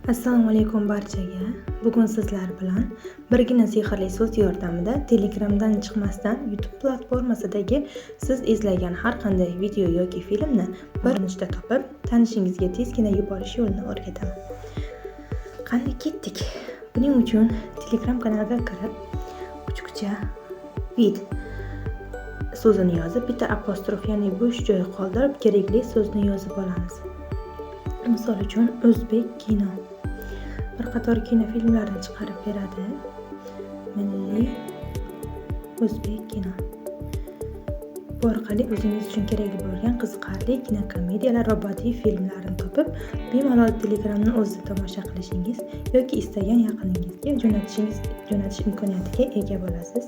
Assalomu alaykum barchaga. Bugun sizlar bilan birgina sehrli so'z yordamida Telegramdan chiqmasdan YouTube platformasidagi siz izlagan har qanday video yoki filmni bir nechta topib, tanishingizga tezgina yuborish yo'lini o'rgataman. Qani ketdik. Buning uchun Telegram kanaliga kirib, kuchukcha vid so'zini yozib, bitta apostrof, ya'ni bo'sh joy qoldirib, kerakli so'zni yozib olamiz. Misol uchun o'zbek kino. Bir qator kinofilmlarni chiqarib beradi. Milliy o'zbek kino. Bu orqali o'zingiz uchun kerakli bo'lgan qiziqarli kinokomediyalar va badiiy filmlarni topib, bemalol Telegramni o'zida tomosha qilishingiz yoki istagan yaqiningizga jo'natish imkoniyatiga ega bo'lasiz.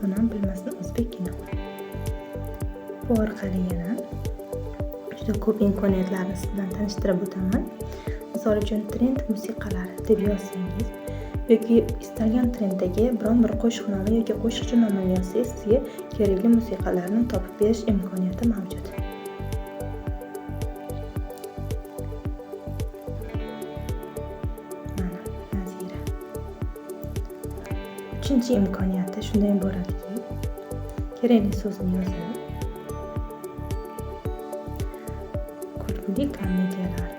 Onam bilmasin o'zbek kino. Bu orqali yana juda ko'p imkoniyatlarni siz bilan tanishtirib o'taman. Misol uchun trend musiqalari deb yozsangiz yoki istalgan trenddagi biron bir qo'shiq nomi yoki qo'shiqchi nomini yozsangiz, sizga kerakli musiqalarni topib berish imkoniyati mavjud. Mana Nazira. Uchinchi imkoniyati shundan iboratki, kerakli so'zni yozib, kulgili komediyalar.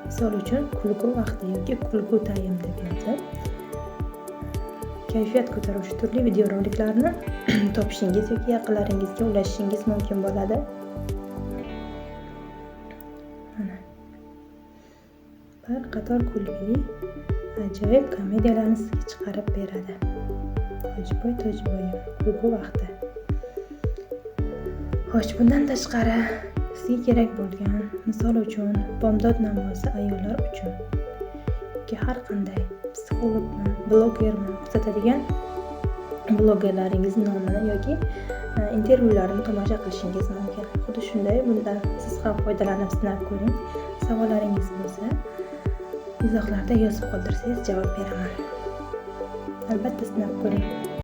Misol uchun kulgu vaqti yoki kulgu taym deb yozib, kayfiyat ko'taruvchi turli videoroliklarni topishingiz yoki yaqinlaringizga ulashishingiz mumkin bo'ladi. Mana bir qator kulgili ajoyib komediyalarni sizga chiqarib beradi. Tojboy Tojboyev kulgu vaqti. Xo'sh, bundan tashqari sizga kerak bo'lgan, misol uchun bomdod namozi ayollar uchun yoki har qanday psixologmi, blogermi kuzatadigan blogerlaringiz nomini yoki intervyularini tomosha qilishingiz mumkin. Xuddi shunday bundan siz ham foydalanib sinab ko'ring. Savollaringiz bo'lsa, izohlarda yozib qoldirsangiz javob beraman. Albatta sinab ko'ring.